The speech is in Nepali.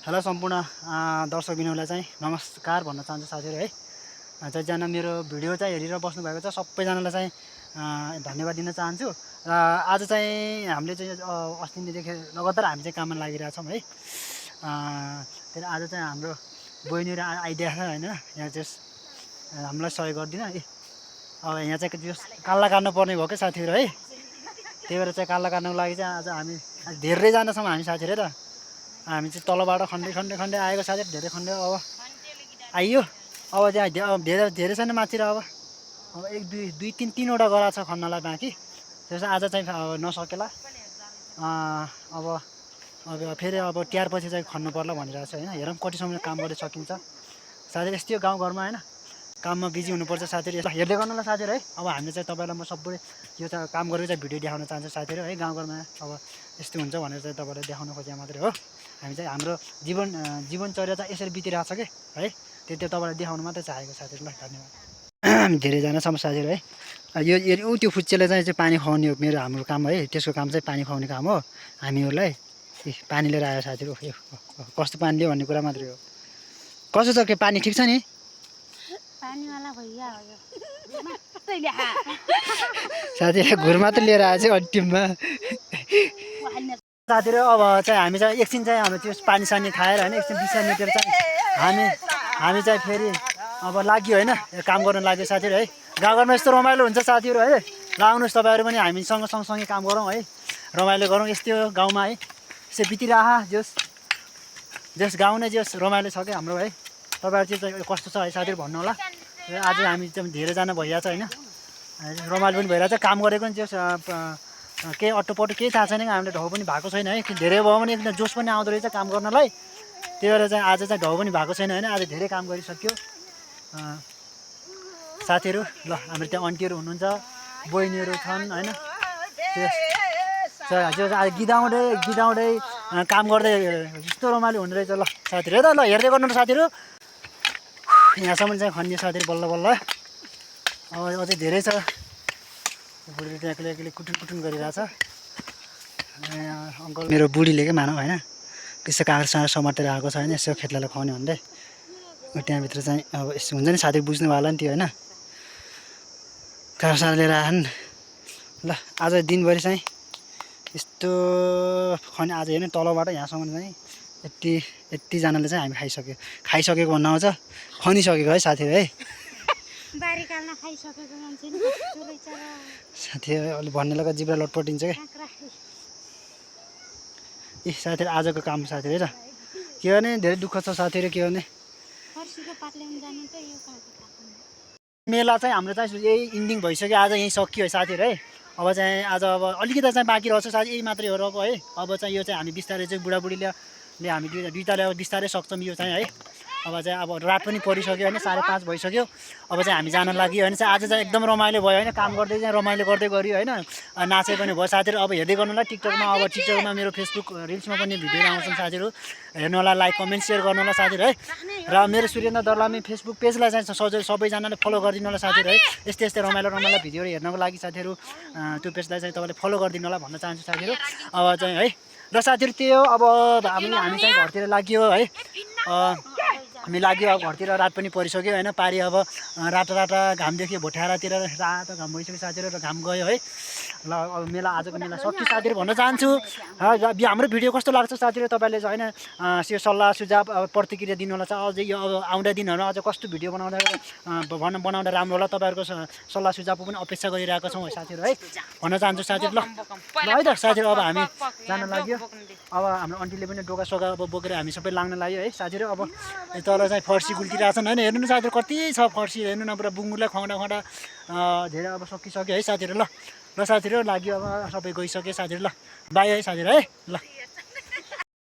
हेलो सम्पूर्ण दर्शकबिनहरूलाई चाहिँ नमस्कार भन्न चाहन्छु साथीहरू है। जतिजना मेरो भिडियो चाहिँ हेरेर बस्नु भएको छ सबैजनालाई चाहिँ धन्यवाद दिन चाहन्छु। र आज चाहिँ हामीले चाहिँ अस्तिदेखि लगातार हामी चाहिँ काममा लागिरहेछौँ है। त्यही आज चाहिँ हाम्रो बहिनीहरू आइदिएको छ होइन, यहाँ चाहिँ हामीलाई सहयोग गरिदिन है। अब यहाँ चाहिँ त्यो काल्ला काट्नु पर्ने भयो क्या साथीहरू है। त्यही भएर चाहिँ काल्ला काट्नुको लागि चाहिँ आज हामी धेरैजना छौँ हामी साथीहरू त। हामी चाहिँ तलबाट खण्डे आएको साथी धेरै खण्डे अब आइयो। अब त्यहाँ धेरै छैन माथितिर। अब एक दुई तिनवटा गरा छ खन्नलाई बाँकी। त्यसो आज चाहिँ नसकेला। अब फेरि अब तिहार पछि चाहिँ खन्नु पर्ला भनिरहेको छ होइन। हेरौँ कतिसम्म काम गर्दै सकिन्छ साथीहरू। यस्तै हो गाउँघरमा होइन, काममा बिजी हुनुपर्छ साथीहरू। हेर्दै गर्नुलाई साथीहरू है। अब हामीले चाहिँ तपाईँलाई म सबै यो चाहिँ काम गरेर चाहिँ भिडियो देखाउन चाहन्छु साथीहरू है। गाउँघरमा अब यस्तो हुन्छ भनेर चाहिँ तपाईँलाई देखाउन खोजेको मात्रै हो। हामी चाहिँ हाम्रो जीवनचर्या चाहिँ यसरी बितिरहेको छ कि है, त्यो तपाईँलाई देखाउनु मात्रै चाहेको साथीहरू। ल धन्यवाद। धेरैजना छौँ साथीहरू है। यो त्यो फुच्चेले चाहिँ पानी खुवाउने हो मेरो हाम्रो काम है। त्यसको काम चाहिँ पानी खुवाउने काम हो हामीहरूलाई। पानी लिएर आयो साथीहरू। कस्तो पानी लियो भन्ने कुरा मात्रै हो। कसो छ के पानी ठिक छ नि? साथीहरू घुर मात्रै लिएर आएछ अन्तिममा साथीहरू। अब चाहिँ हामी चाहिँ एकछिन चाहिँ अब त्यो पानी सानी खाएर होइन, एकछिन बिसा निटेर चाहिँ हामी चाहिँ फेरि अब लाग्यो होइन, काम गर्न लाग्यो साथीहरू है। गाउँघरमा यस्तो रमाइलो हुन्छ साथीहरू है। ल आउनुहोस् तपाईँहरू पनि हामीसँग सँगसँगै काम गरौँ है, रमाइलो गरौँ। यस्तो गाउँमा है यसो बितिरह जस गाउँ नै जस रमाइलो छ क्या हाम्रो है। तपाईँहरू चाहिँ कस्तो छ है साथीहरू भन्नु होला। आज हामी चाहिँ धेरैजना भइरहेछ होइन, रमाइलो पनि भइरहेछ। काम गरेको पनि जस केही अटोपटो केही थाहा छैन कि हामीले ढाउ पनि भएको छैन है। धेरै भयो भने एकदम जोस पनि आउँदो रहेछ काम गर्नलाई। त्यही भएर चाहिँ आज चाहिँ ढाउ पनि भएको छैन होइन। आज धेरै काम गरिसक्यो साथीहरू। ल हाम्रो त्यहाँ आन्टीहरू हुनुहुन्छ, बहिनीहरू छन् होइन। त्यो आज गिदाउँदै काम गर्दै यस्तो रमाइलो हुने रहेछ। ल साथीहरू ल हेर्दै गर्नु न साथीहरू। यहाँसम्म चाहिँ खन्ने साथीहरू बल्ल बल्ल। अब अझै धेरै छ। बुढीले त्यहाँ एक्लै कुटुन गरिरहेछ। अङ्कल मेरो बुढीले क्या मानव होइन, त्यसो कागज समातेर आएको छ होइन, यसो खेतलालाई खुवाउने भन्दै। त्यहाँभित्र चाहिँ अब यस्तो हुन्छ नि साथी, बुझ्नु भयो होला नि त्यो होइन। कागज लिएर आएन। ल आज दिनभरि चाहिँ यस्तो खने। आज हेर्नु तलबाट यहाँसम्म चाहिँ यतिजनाले चाहिँ हामी खाइसकेको भन्नु आउँछ, खनिसकेको है साथीहरू है। साथीहरू अलि भन्ने लगा जिब्रा लटपटिन्छ क्या। ए साथीहरू आजको काम साथीहरू है। के भने धेरै दुःख छ साथीहरू। के भने मेला चाहिँ हाम्रो चाहिँ यही इन्डिङ भइसक्यो। आज यहीँ सकियो है साथीहरू है। अब चाहिँ आज अब अलिकति चाहिँ बाँकी रहेछ साथी, यही मात्रै हो र है। अब चाहिँ यो चाहिँ हामी बिस्तारै चाहिँ बुढाबुढीले हामी दुईटाले अब बिस्तारै सक्छौँ यो चाहिँ है। अब चाहिँ अब रात पनि परिसक्यो होइन, 5:30 भइसक्यो। अब चाहिँ हामी जान लाग्यो होइन। आज चाहिँ एकदम रमाइलो भयो होइन, काम गर्दै चाहिँ रमाइलो गर्दै गऱ्यो होइन। नाचे पनि भयो साथीहरू। अब हेर्दै गर्नुलाई टिकटकमा, अब टिकटकमा मेरो फेसबुक रिल्समा पनि भिडियो आउँछन् साथीहरू, हेर्नु होला, लाइक कमेन्ट सेयर गर्नु होला साथीहरू है। र मेरो सुरेन्द्र दर्लामी फेसबुक पेजलाई चाहिँ सबैजनाले फलो गरिदिनु होला साथीहरू है। यस्तै रमाइलो भिडियोहरू हेर्नको लागि साथीहरू त्यो पेजलाई चाहिँ तपाईँले फलो गरिदिनु होला भन्न चाहन्छु साथीहरू। अब चाहिँ है र साथीहरू त्यही हो। अब हामी चाहिँ घरतिर लाग्यो है। हामी लाग्यो अब घरतिर, रात पनि परिसक्यो होइन। पारी अब राता घाम देखियो, भोटारातिर रातो घाम भइसक्यो साथीहरू, र घाम गयो है। ल अब आजको मेला सक्यो साथीहरू भन्न चाहन्छु। हाम्रो भिडियो कस्तो लाग्छ साथीहरू तपाईँले चाहिँ होइन त्यो सल्लाह सुझाव अब प्रतिक्रिया दिनु होला। अझै यो अब आउँदा दिनहरू अझ कस्तो भिडियो बनाउँदा राम्रो होला, तपाईँहरूको सल्लाह सुझावको पनि अपेक्षा गरिरहेको छौँ है साथीहरू है भन्न चाहन्छु साथीहरू। ल है त साथीहरू अब हामी जान लाग्यो। अब हाम्रो आन्टीले पनि डोका सोका अब बोकेर हामी सबै लाग्न लाग्यो है साथीहरू। अब तर चाहिँ फर्सी गुल्टिरहेको छन् होइन। हेर्नु न साथीहरू कति छ फर्सी, हेर्नु न पुरा बुङ्गुरलाई खुवाउँदा धेरै अब सकिसक्यो है साथीहरू। ल साथीहरू लाग्यो, अब सबै गइसक्यो साथीहरू। ल बाई है साथीहरू है। ल।